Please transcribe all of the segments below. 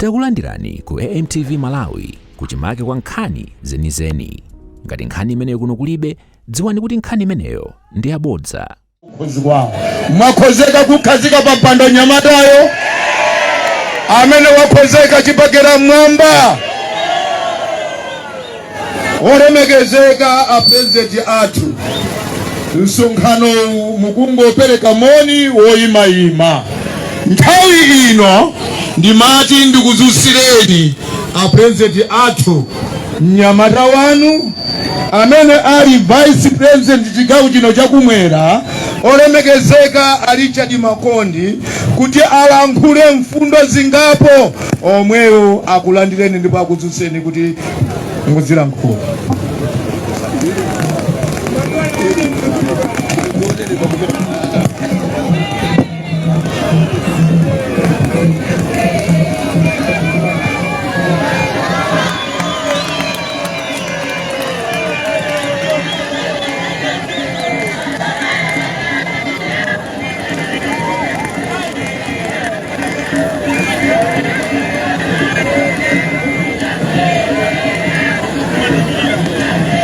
Takulandirani ku AMTV Malawi, kuchimake kwa nkhani zenizeni. Ngati nkhani imeneyo kuno kulibe, dziwani kuti nkhani imeneyo ndi yabodza. Kukhosi kwawo mwakhozeka kukhazika pa mpando nyamatayo amene wakhozeka chibakera mwamba. Olemekezeka a Purezidenti athu, msonkhano mukungopereka moni woyimayima. Nthawi ino ndimati ndikudzutsireni a Purezidenti athu, mnyamata wanu amene ali Vice President chigawo chino chakumwera, olemekezeka a Richard Makondi, kuti alankhule mfundo zingapo. Omwewo akulandireni ndipo akudzutseni kuti muzilankhula.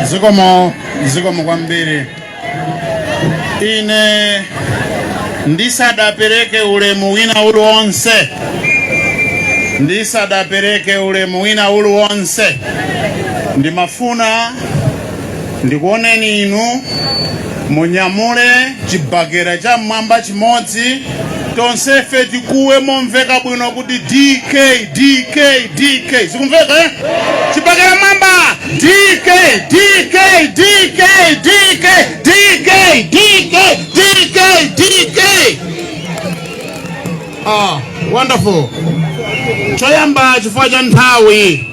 Zikomo, zikomo kwambiri. Ine ndisadapereke ulemu wina uliwonse, ndisadapereke ulemu wina uliwonse, ndimafuna ndikuoneni inu munyamule chibakera cha mmwamba chimodzi, tonsefe tikuwe momveka bwino kuti DK, DK, DK. Zikumveka, eh? Chibakera mwamba, DK, DK, DK, DK, DK, DK, DK, DK. Ah, wonderful. Choyamba, chifukwa cha nthawi,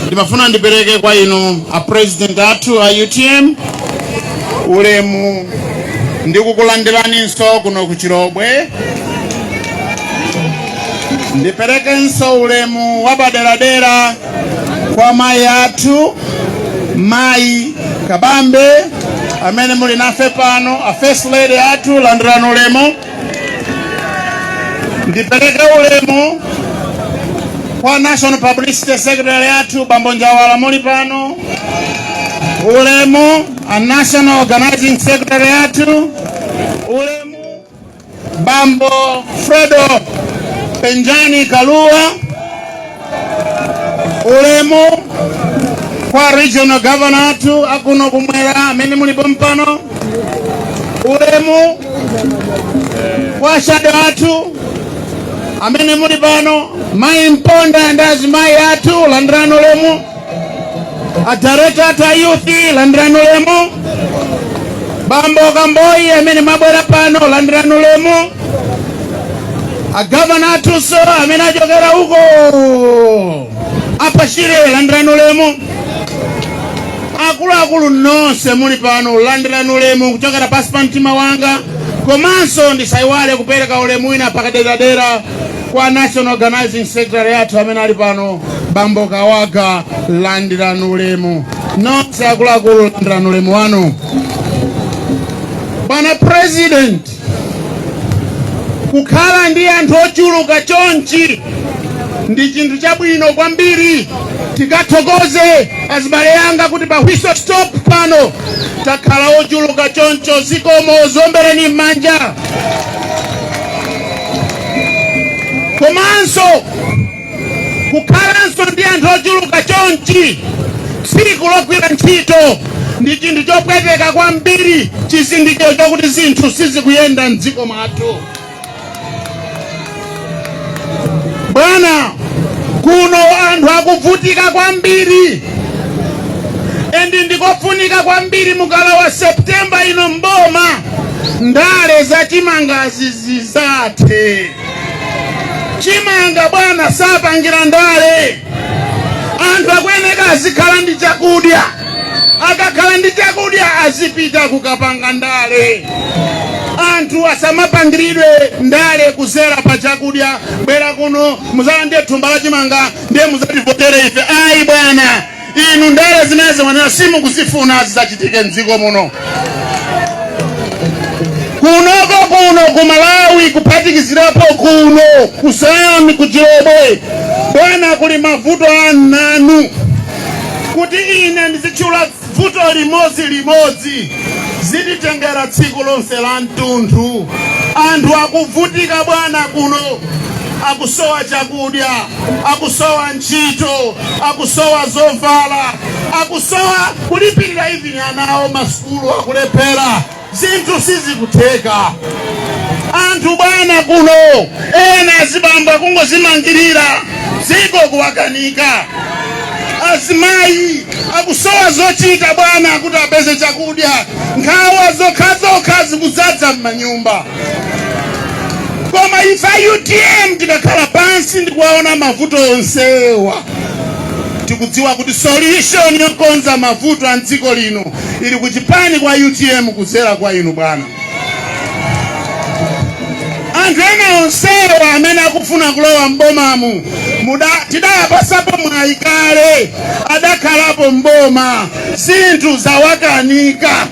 ndimafuna ndipereke kwa inu a President athu a UTM ulemu ndikukulandiraninso kuno ku Chilobwe. Ndiperekenso ulemu wapaderadera kwa mayi athu, Mayi Kabambe, amene muli nafe pano, a First Lady athu, landirani ulemu. Ndipereke ulemu kwa National Publicity Secretary athu, Bambo Njawala, muli pano. Ulemu a National Organizing Secretary athu, ulemu Bambo Fredo Penjani Kalua. Ulemu kwa Regional Governor athu akuno kumwera amene mulipo mpano. Ulemu kwa shadow athu amene muli pano, Mayi Mponda ndi azimayi athu, landirani ulemu. A director athu a youth, landirani ulemu. Bambo Kamboyi amene mwabwera pano, landirani ulemu. Agavana athunso amene achokera uko apashire, landirani ulemu. Akuluakulu nonse muli pano, landirani ulemu kuchokera pasi pa mtima wanga. Komanso ndisayiwale kupereka ulemu wina pakaderadera kwa National Organizing Secretary athu amene ali pano, Bambo Kawaga, landirani ulemu. Nonse akuluakulu, landirani ulemu wanu. Bwana President, kukhala ndi anthu ochuluka chonchi ndi chinthu chabwino kwambiri. Tikathokoze azibale anga kuti pa Whistle Stop pano takhala ochuluka choncho. Zikomo, ziombereni m'manja. Komanso kukhalanso ndi anthu ochuluka chonchi tsiku logwira ntchito ndi chinthu chopweteka kwambiri, chizindikiro chokuti zinthu sizikuyenda mdziko mwathu. Bwana, kuno anthu akuvutika kwambiri, and ndikofunika kwambiri mukalowa September ino mboma, ndale za chimangazi zizathe. Chimanga, bwana, sapangira ndale. Anthu akuyeneka azikhala ndi chakudya. Akakhala ndi chakudya azipita kukapanga ndale. Anthu asamapangiridwe ndale kuzera pa chakudya. Bwera kuno muzalandire thumba la chimanga ndiye muzativotere ife. Ayi bwana, inu, ndale zimene zimwenera simukuzifuna zizachitike mdziko muno. Kunoko kuno ku Malawi, kuphatikizirapo kuno ku Zion, ku Chilobwe, bwana. Bwana, kuli mavuto ananu kuti ine ndizitchula vuto limodzi limodzi zititengera tsiku lonse la mtunthu. Anthu akuvutika bwana kuno, akusowa chakudya, akusowa ntchito, akusowa zovala, akusowa kulipirira even ana awo masukulu, akulephera, zinthu sizikutheka. Anthu bwana kuno ena azibambo akungozimangirira, dziko kuwakanika. Azimayi akusowa zochita bwana kuti apeze chakudya, nkhawa zokhazokha zikudzadza m'manyumba. Koma ife a UTM tikakhala pansi ndikuwaona mavuto onsewa, tikudziwa kuti solution yokonza mavuto a mdziko lino ili kuchipani kwa UTM kudzera kwa inu bwana. Anthu ena onsewa amene akufuna kulowa m'bomamu tidawapasapo mwayi kale, adakhalapo mboma, zinthu zawakanika.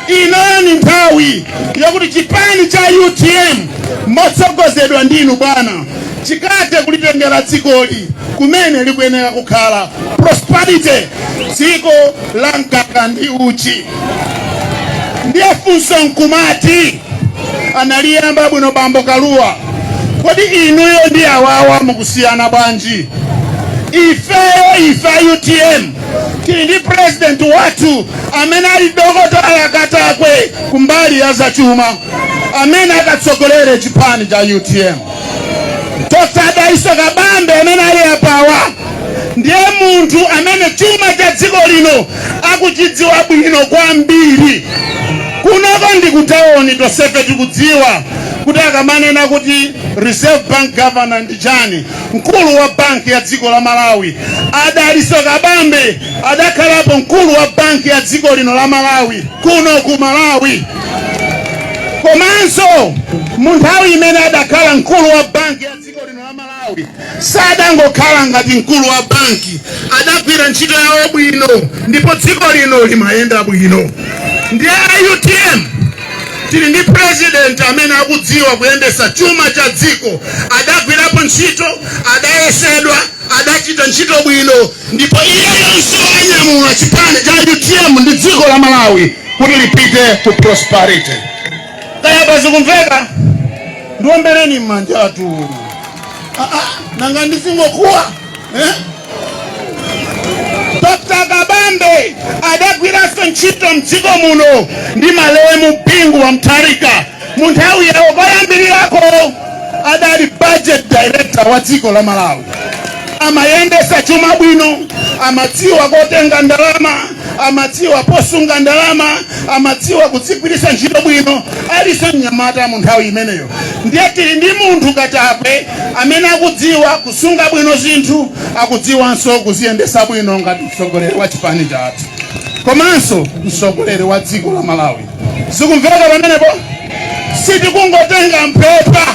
Ino ni nthawi yakuti chipani cha UTM motsogozedwa ndinu bwana chikathe kulitengera dzikoli kumene likuyenera kukhala, prosperity, dziko la mkaka ndi uchi. Ndiye funso nkumati, analiyamba bwino bambo Kaluwa, kodi inuyo ndi awawa mukusiyana bwanji? Ifeyo, ife a UTM, tili ndi president wathu amene ali dokotala katakwe kumbali ya zachuma amene akatsogolere chipani cha UTM. Dr. Dalitso Kabambe amene ali apawa ndiye munthu amene chuma cha dziko lino akuchidziwa bwino kwambiri. Kunoko ndi kutawoni, tonsefe tikudziwa kuti akamanena kuti Reserve Bank governor ndi chani, mkulu wa banki ya dziko la Malawi, a Dalitso Kabambe adakhalapo mkulu wa banki ya dziko lino la Malawi kuno ku Malawi. Komanso mu nthawi imene adakhala mkulu wa banki ya dziko lino la Malawi, sadangokhala ngati mkulu wa banki, adagwira ntchito yawo bwino ndipo dziko lino limayenda bwino. Ndiye a UTM tili ndi president amene akudziwa kuyendesa chuma cha dziko, adagwirapo ntchito, adayesedwa, adachita ntchito bwino, ndipo iyeyonso anyamula chipani cha UTM ndi dziko la Malawi kuti lipite ku prosperity. Kaya zikumveka? Ndiombereni m'manja atu. Ah, ah, nanga ndizingokuwa, eh? Dr. Kabambe adagwiranso ntchito mdziko muno ndi malemu Bingu wa Mutharika mu nthawi yawo koyambirirako, adali budget director wa dziko la Malawi, amayendesa chuma bwino, amadziwa kotenga ndalama, amadziwa posunga ndalama, amadziwa kudzigwiritsa ntchito bwino, alinso mnyamata mu nthawi imeneyo. Ndiye tili ndi munthu katakwe amene akudziwa kusunga bwino zinthu, akudziwanso kuziyendesa bwino ngati mtsogoleri wa chipani chathu komanso mtsogoleri wa dziko la Malawi. Zikumveka pamenepo? Sitikungotenga mphepa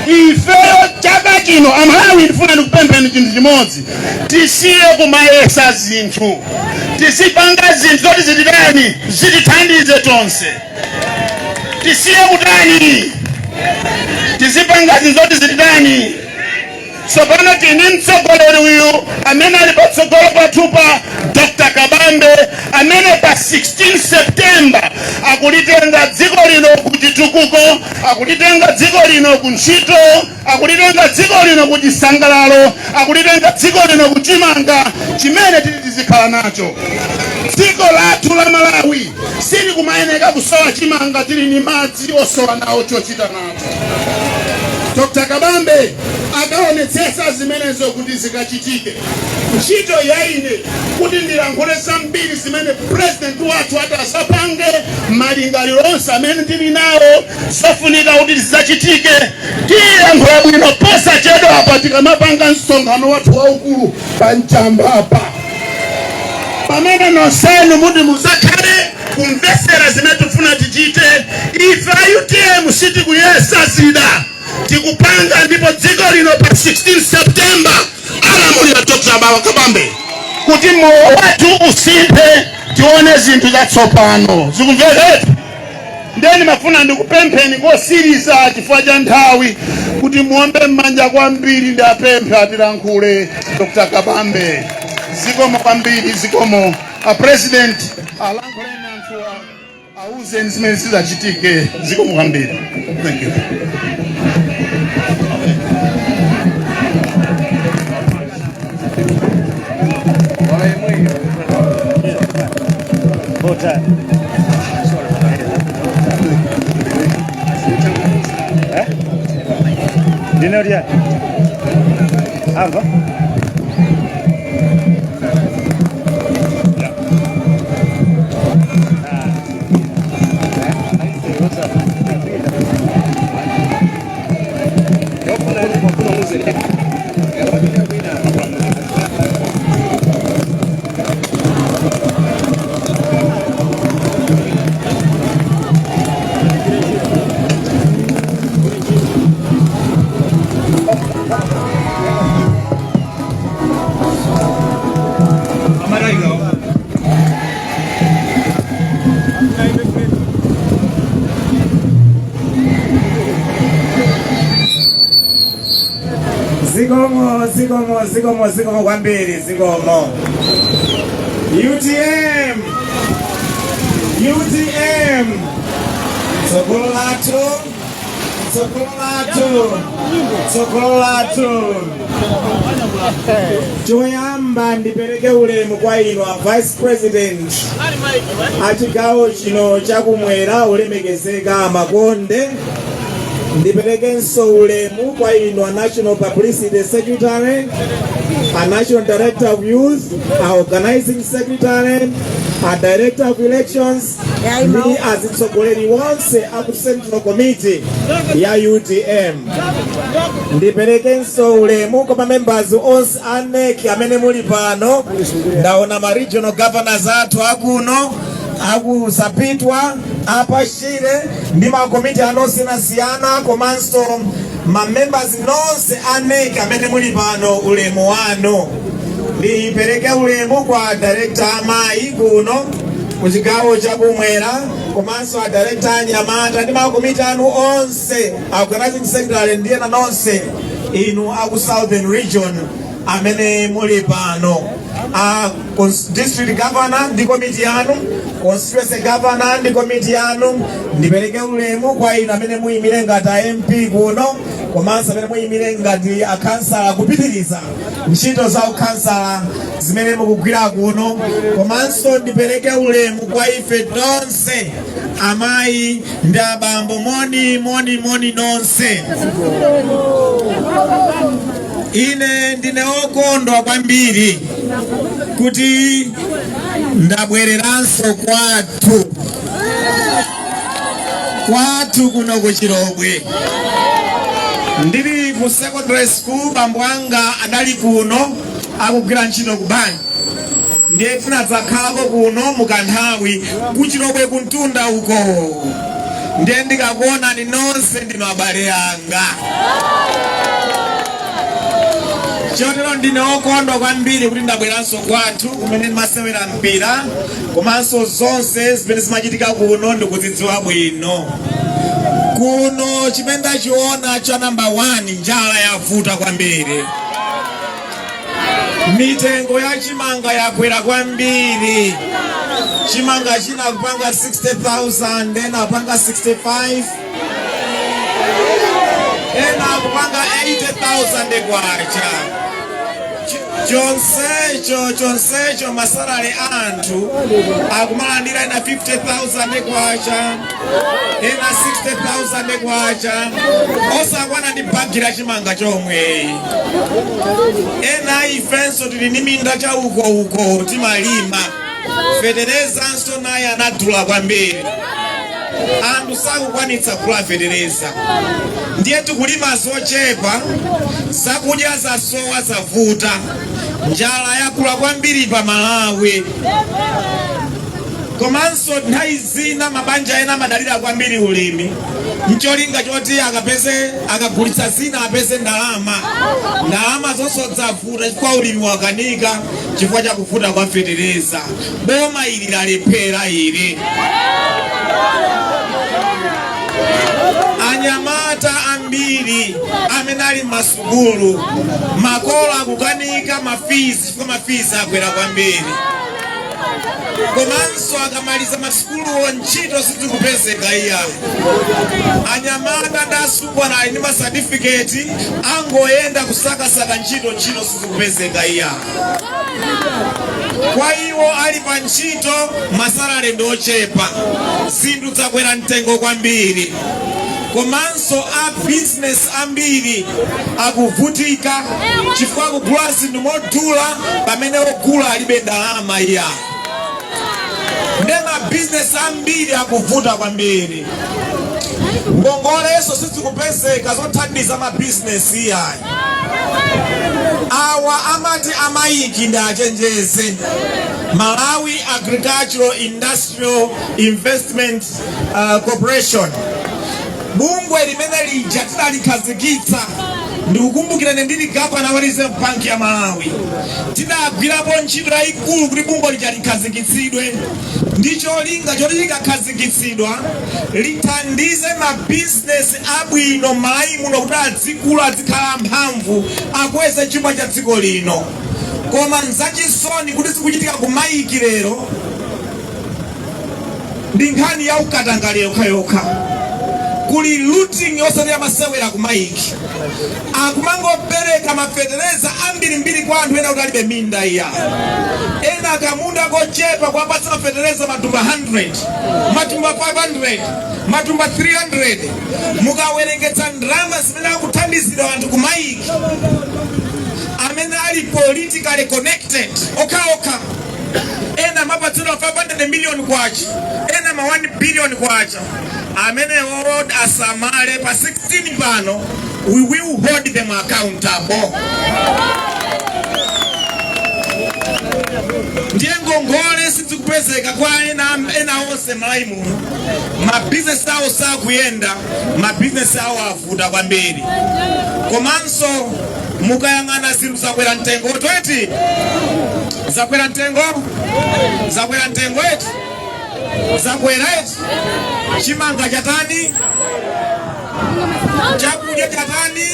ifeyo. Chaka chino, Amalawi, ndifuna ndikupempheni chinthu chimodzi: tisiye kumayesa zinthu, tizipanga zinthu zoti zititani, zitithandize tonse. Tisiye kutani? Tizipanga zinthu zoti zititani. Tsopano tini mtsogoleri uyu amene ali patsogolo pathupa, Dr. Kabambe, amene pa 16 September akulitenga dziko lino ku chitukuko, akulitenga dziko lino ku ntchito, akulitenga dziko lino ku chisangalalo, akulitenga dziko lino ku chimanga chimene tili tizikhala nacho. Dziko lathu la Malawi silikumayeneka kusowa chimanga, tili ni madzi osowa nawo chochita nacho. Dr. Kabambe akaonetsetsa zimenezo kuti zikachitike. Ntchito ya ine kuti ndilankhule zambiri zimene president wathu atazapange, malingaliro onse amene ndili nawo, zofunika kuti zizachitike, tiyankhula bwino posachedwa apa tikamapanga msonkhano wathu waukulu pa Mchamba apa, pamene nonsenu muti muzakhale kumvesera zimene tifuna tichite. Ife a UTM sitikuyesa zida, tikupanga, ndipo dziko lino pa 16 September alamulira Dr. Kabambe kuti moyo wathu usinthe, tione zinthu zatsopano. Zikumveka? Ndeni mafuna ndikupempheni kosiriza chifukwa cha nthawi. Kuti muombe m'manja kwambiri, ndi apemphe atilankhule Dr. Kabambe. Zikomo kwambiri, zikomo. A President, alankhuleni anthuwa, auzeni zimene zizachitike. Zikomo kwambiri, thank you. Ndinoria. Amva. Zikomo, zikomo, zikomo, zikomo kwambiri, zikomo. UTM, UTM, tsogolo lathu, tsogolo lathu, tsogolo lathu. Choyamba ndipereke ulemu kwa inu a Vice President a chigawo chino chakumwera, olemekezeka Makonde. Ndiperekenso ulemu kwa inu a National Publicity Secretary, a National Director of Youth, a Organizing Secretary, a Director of Elections ndi azitsogoleri wonse aku Central Committee ya UTM. Ndiperekenso ulemu kwa members onse a NEC amene muli pano. Ndaona ma regional governors athu akuno, akusapitwa apashire ndi makomiti anosiyanasiyana, komanso ma members nonse a NEC amene muli pano, ulemu wanu. Ndipereke ulemu kwa director amayi kuno ku chigawo chakumwera, komanso a director anyamata ndi makomiti anu onse, organizing secretary ndi ena nonse inu aku Southern Region amene muli pano, a district governor ndi komiti yanu, constituency governor ndi komiti yanu. Ndipereke ulemu kwa inu amene muyimire ngati a MP kuno, komanso amene muyimire ngati akhansala, kupitiriza ntchito za ukhansala zimene mukugwira kuno. Komanso ndipereke ulemu kwa ife tonse amayi ndi abambo. Moni, moni, moni nonse. Ine ndine okondwa kwambiri kuti ndabwereranso kwathu, kwathu kuno ku Chilobwe. Ndili ku secondary school, bambo anga adali kuno akugwira ntchito ku banki, ndiye tinadzakhalako kuno mukanthawi ku Chilobwe, kuntunda uko. Ndiye ndikakuonani nonse, ndinu abale anga. Chotero ndine okondwa kwambiri kuti ndabweranso kwathu kumene ndimasewera mpira, komanso zonse zimene zimachitika kuno ndikuzidziwa bwino. Kuno chimene ndachiona cha namba 1, njala yavuta kwambiri, mitengo ya chimanga yakwera kwambiri. Chimanga china kupanga 60,000, ena apanga 65, ena akupanga 80,000 kwacha. Chonsecho, chonsecho ma salary anthu akumalandira ena 50,000 kwacha, ena 60,000 kwacha, osakwana ndi bagi la chimanga chomwe. Ena ifenso tili ndi minda cha uko uko, timalima. Feterezanso naye anadula kwambiri, anthu sakukwanitsa kugula fetereza. Ndiye tikulima zochepa, zakudya zasowa, zavuta, njala yakula kwambiri pa Malawi. Komanso nthawi zina mabanja ena amadalira kwambiri ulimi ncholinga choti akapeze, akagulitsa zina apeze ndalama. Ndalama zonso zavuta chifukwa ulimi wakanika, chifukwa cha kuvuta kwa fetereza. Boma ili lalephera ili. Anyamata ambiri amene ali m'masukulu, makolo akukanika ma fees chifukwa ma fees akwera kwambiri. Komanso akamaliza masukuluwo, ntchito sizikupezeka iyayi. Anyamata ndi asungwana ali ndi masatifiketi, angoyenda kusakasaka ntchito, ntchito sizikupezeka iyayi. Kwa iwo ali pa ntchito, ma salary ndi ochepa, zinthu zakwera mtengo kwambiri. Komanso a business ambiri akuvutika chifukwa kugula zinthu modula pamene ogula alibe ndalama iya. Nde ma business ambiri akuvuta kwambiri. Ngongoleso sizikupezeka zothandiza ma business iyayi. Awa amati a MAIIC ndi achenjeze, Malawi Agricultural Industrial Investment Corporation, bungwe limene lija tidalikhazikitsa. Ndikukumbukira ndili gavana wa Reserve Bank ya Malawi, tidagwirapo ntchito yayikulu kuti bungwe lija likhazikitsidwe ndi cholinga choti likakhazikitsidwa lithandize mabizinesi abwino m'Malawi muno kuti adzikula, adzikhala amphamvu, akweze chuma cha dziko lino. Koma nzachisoni kuti zikuchitika ku MAIIC lero ndi nkhani ya ukatangale yokhayokha. Kuli looting osati amasewera ku MAIIC. Akumangopereka mafetereza ambirimbiri kwa anthu ena kuti alibe minda iya, ena akamunda kochepa, kuwapatsa mafetereza matumba 100, matumba 500, matumba 300. Mukawerengetsa ndalama zimene akuthandizira anthu ku MAIIC amene ali politically connected okhaokha, ena amapatsidwa 500 million kwacha, ena ma 1 billion kwacha. Amene asamale, pa 16 pano we will hold them accountable. Ndiye ngongole sizikupezeka kwa ena onse Malawi muno. Mabizinesi awo sakuyenda, mabizinesi awo avuta kwambiri. Komanso mukayang'ana, zinthu zakwera mtengo tweti, zakwera mtengo, zakwera mtengo eti, zakwera eti. Chimanga chatani? Chakudya chatani?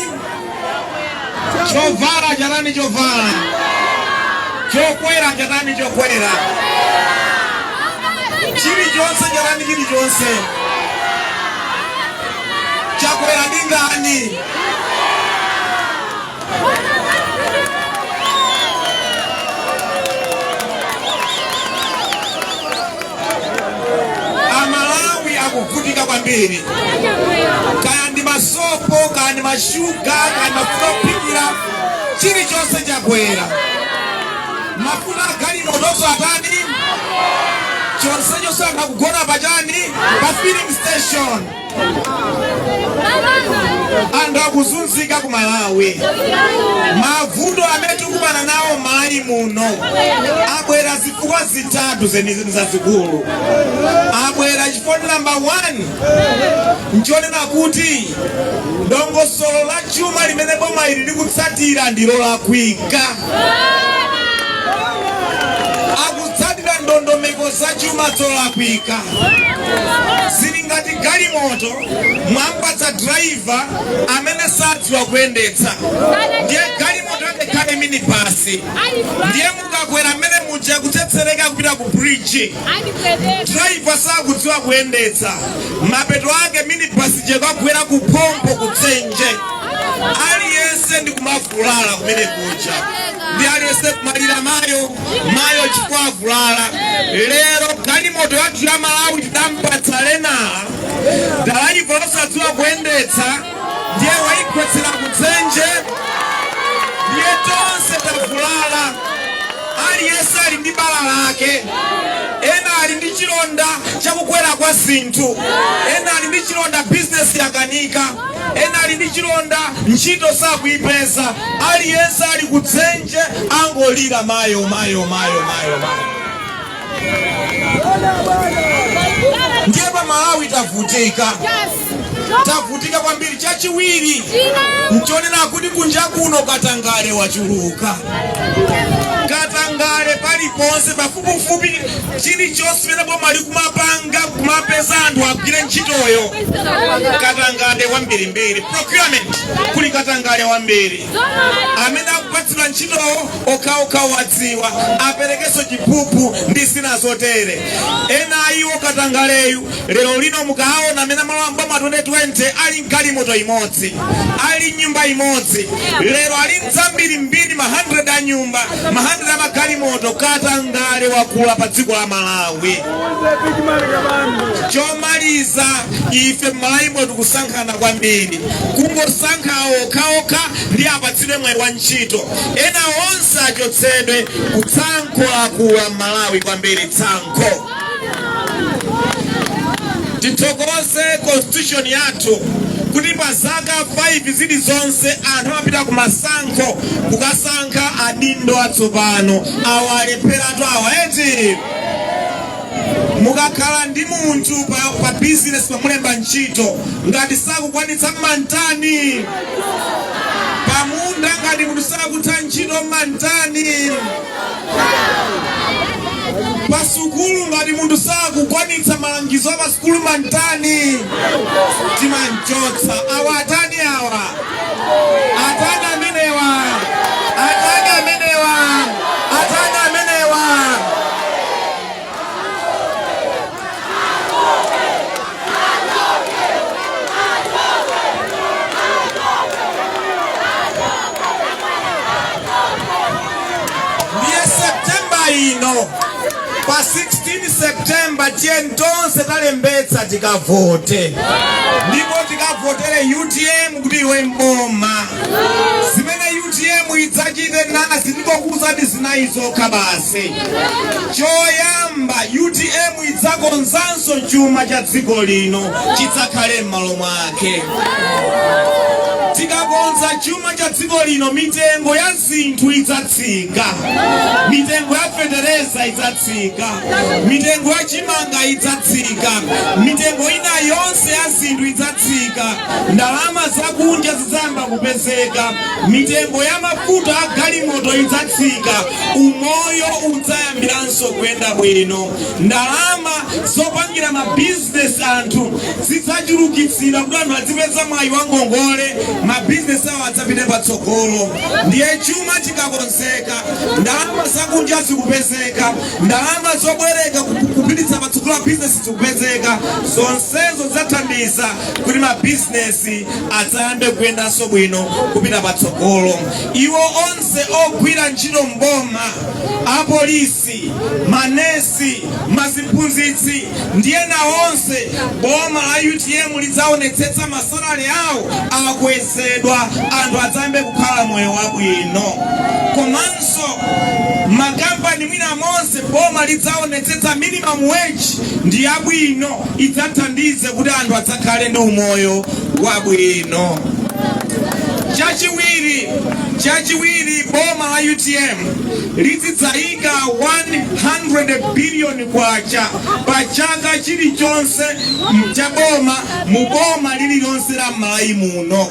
Chovala chatani? Chovala chokwera chatani? Chokwera chilichonse chatani? Chilichonse chakwera ndi ndani? Amalawi akuvutika kwambiri, kaya ndi masopo, kaya ndi mashuga, kaya ndi mafuta ophikira, chilichonse chakwera. Mafuta agalimotonso atani? Chonsecho anthu akugona pachani? Pa filling station. Anthu akuzunzika ku Malawi. Mavuto amene tikumana nawo Malawi muno abwera zifukwa zitatu zenizeni zazikulu. Abwera chifukwa namba 1 nchonena kuti dongosolo la chuma limene boma ili likutsatira ndilo lakwika. Akutsatira ndondomeko za chuma zolakwika. Zili ngati galimoto mwampatsa driver amene sadziwa kuyendetsa, ndiye galimoto yake khale minibus, ndiye mukakwera mmene muja, kutsetsereka kupita ku bridge. Driver sakudziwa kuyendetsa, mapeto ake minibus jekagwera ku phompo, kutsenje. Aliyense ndi kumavulala kumene kuja, ndi aliyense kumalira mayo, mayo, chifukwa avulala. Lero galimoto yathu ya Malawi tidampatsa learner, dalaiva osadziwa kuyendetsa, ndiye wayigwetsera kutsenje, ndiye tonse tavulala. Aliyense ali ndi bala lake. Ena ali ndi chilonda chakukwera kwa zinthu, ena ali ndi chilonda bizinesi yakanika, ena ali ndi chilonda ntchito sakuyipeza. Aliyense ali kutsenje, angolira mayo, mayo, mayo, mayo, mayo. Ndiye pa Malawi tavutika, tavutika kwambiri. Chachiwiri nchonena kuti kunja kuno katangale wachuluka. Katangale paliponse. paliponse pafupifupi chilichonse chimene boma likumapanga kumapeza anthu agwire ntchitoyo, katangale wambirimbiri. Procurement kuli katangale wambiri. Amene akupatsidwa ntchitowo okhaokha wadziwa, aperekenso chiphuphu ndi zina zotere. Ena ayiwo katangaleyu lero lino mukaona amene amalowa mboma 2020 ali mgalimoto imodzi, ali nyumba imodzi, lero ali mzambirimbiri, ma 100 a nyumba, ma 100 a magalimoto. Katangale wakula pa dziko la Malawi. Chomaliza, ife m'Malawimo tikusankhana kwambiri, kungosankha okhaokha ndi apatsidwe mwayi wa ntchito, ena onse achotsedwe. Kutsankho lakula m'Malawi kwambiri, tsankho. Tithokoze constitution yathu kuti pa zaka 5 zilizonse anthu amapita ku masankho kukasankha adindo atsopano. Awa alepheratu awa, eti? Mukakhala ndi munthu pa business, pamulemba ntchito, ngati sakukwanitsa mmantani? Pamunda ngati munthu sakutha ntchito mmantani? Pasukulu ngati munthu sakukwanitsa malangizo a pasukulu mantani? Timanchotsa. Awa atani? Awa atani amenewa? Atani amenewa? Atani amenewa? Ndiye September ino, pa 16 September, tiye tonse talembetsa tikavote, ndipo tikavotere UTM kuti iwe mboma. Zimene UTM idzachite nasi, ndikokuuzani zinayi zokha basi. Choyamba, UTM idzakonzanso chuma cha dziko lino, chidzakhale m'malo mwake. Tikakonza chuma cha dziko lino, mitengo ya zinthu idzatsika, mitengo ya fetereza idzatsika, mitengo ya chimanga idzatsika, mitengo ina yonse ya zinthu idzatsika, ndalama zakunja zidzayamba kupezeka, mitengo ya mafuta a galimoto idzatsika, umoyo udzayambiranso kuyenda bwino, ndalama zopangira mabizinesi anthu zidzachulukitsidwa kuti anthu adzipeza mwayi wa ngongole, mabizinesi awo adzapite patsogolo. Ndiye chuma chikakonzeka, ndalama zakunja zikupezeka, ndalama zobwereka kupititsa patsogolo mabizinesi zikupezeka, zonsezo zidzathandiza kuti mabizinesi adzayambe kuyendanso bwino, kupita patsogolo. Iwo onse ogwira ntchito mboma, apolisi, manesi, maziphunzitsi ndi ena onse, boma la UTM lidzaonetsetsa ma salary awo akwezedwa, anthu adzayambe kukhala moyo wabwino. Komanso makampani mwina monse, boma lidzaonetsetsa minimum wage ndi yabwino, idzathandize kuti anthu adzakhale ndi umoyo wabwino. Chachiwiri, boma la UTM lizidzayika 100 billion kwacha pa chaka chilichonse cha boma, mu boma lililonse la Malawi muno.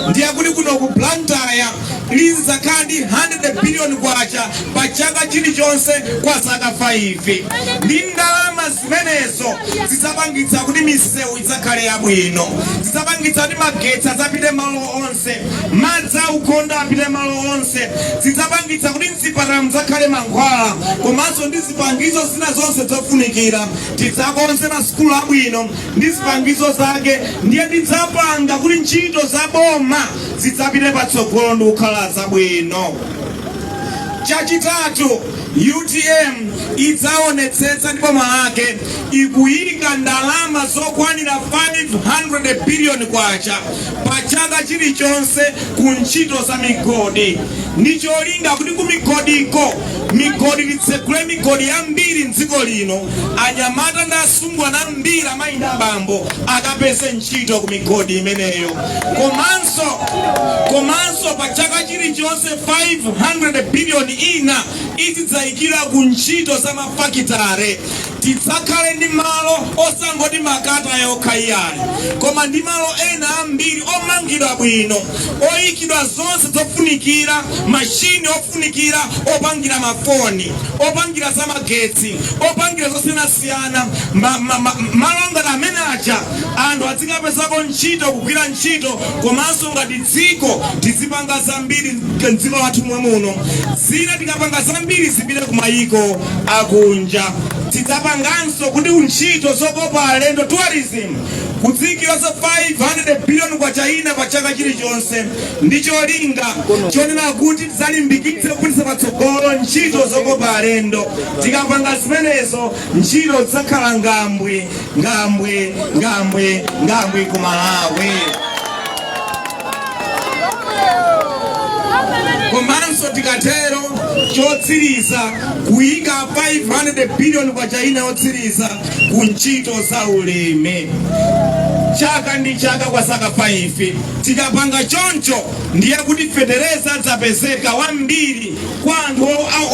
Ndiye kuti kuno ku Blantyre lizidzakhala ndi 100 billion kwacha pa chaka chilichonse kwa zaka 5. Ndi ndalama zimenezo zidzapangitsa kuti misewu idzakhale yabwino, zidzapangitsa kuti magetsi adzapite malo onse, madzi aukhondo apite malo onse, zidzapangitsa kuti mzipatala mudzakhale mankhwala komanso ndi zipangizo zina zonse zofunikira. Tidzakonze masukulu abwino ndi zipangizo zake. Ndiye tidzapanga kuti ntchito za boma zidzapite patsogolo ndi kukhala zabwino. Chachitatu, UTM idzaonetsetsa ndi boma lake ikuyika ndalama zokwanira 500 billion kwacha pa chaka chilichonse ku ntchito za migodi, ndi cholinga kuti ku migodiko, migodi, titsegule migodi yambiri mdziko lino, anyamata ndi asungwana ambiri, amayi ndi abambo, akapeze ntchito ku migodi imeneyo. Komanso pa chaka chilichonse 500 billion ina izidzayikira ku ntchito za mafakitare. Tidzakhale ndi malo osangoti Makata yokha iyani, koma ndi malo ena ambiri omangidwa bwino, oyikidwa zonse zofunikira, mashini ofunikira opangira mafuta. mafoni, opangira za magetsi, opangira zosiyanasiyana. Malo ngati amene aja anthu azikapezako ntchito, kugwira ntchito, komanso ngati dziko tizipanga zambiri mdziko lathu mwe muno. Zina tikapanga zambiri zipite ku mayiko akunja. Tidzapanganso kuti ntchito zokopa alendo, tourism, kudzikiranso 500 billion kwacha ina pa chaka chilichonse, ndi cholinga chonena kuti tidzalimbikitse kupititsa patsogolo ntchito zokopa alendo. Tikapanga zimenezo, ntchito zidzakhala ngambwe, ngambwe, ngambwe, ngambwe ku Malawi. Komanso tikatero, chotsiriza, kuyika 500 billion kwacha ina yotsiriza ku ntchito za ulimi chaka ndi chaka kwa zaka 5. Tikapanga choncho, ndiye kuti fetereza adzapezeka wambiri kwa anthu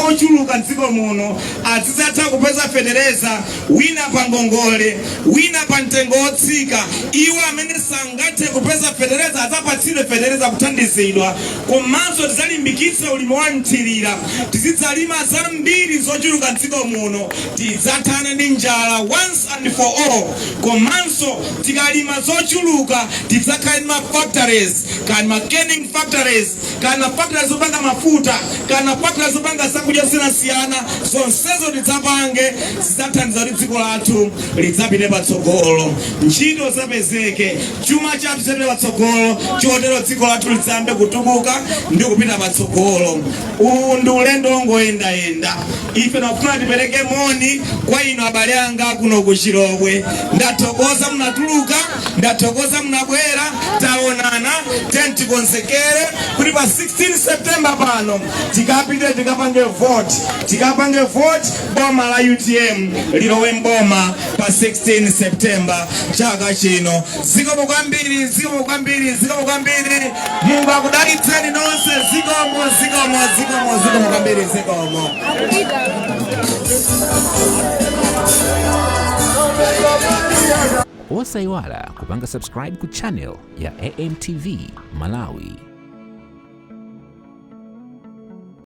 ochuluka mdziko muno. Azidzatha kupeza fetereza, wina pa ngongole, wina pa mtengo wotsika. Iwo amene sangathe kupeza fetereza adzapatsidwe fetereza, kuthandizidwa. Komanso tidzalimbikitse ulimi wa mthirira, tizidzalima zambiri zochuluka mdziko muno. Tidzathana ndi njala once and for all. Komanso tikalima zochuluka, tidzakhala ndi ma factories, kani ma canning factories, kani ma factories opanga mafuta, kani ma factories opanga zakudya zosiyanasiyana. Zonsezo tidzapange, zidzathandiza kuti dziko lathu lidzapite patsogolo, ntchito zapezeke, chuma chathu chipite patsogolo. Chotero dziko lathu lidzayambe kutukuka ndi kupita patsogolo. Uwu ndi ulendo wongoyendayenda. Ife tinafuna tipereke moni kwa inu abale anga kuno ku Chilobwe. Ndathokoza munatuluka, ndathokoza munabwera, taonana. Tiyeni tikonzekere kuti pa 16 September pano tikapite tikapange vote, tikapange vote boma la UTM lilowe mboma pa 16 September chaka chino. Zikomo kwambiri, zikomo kwambiri, zikomo kwambiri. Mulungu akudalitseni nonse. Zikomo, zikomo, zikomo, zikomo kwambiri, zikomo. Osayiwala kupanga subscribe ku channel ya AMTV Malawi.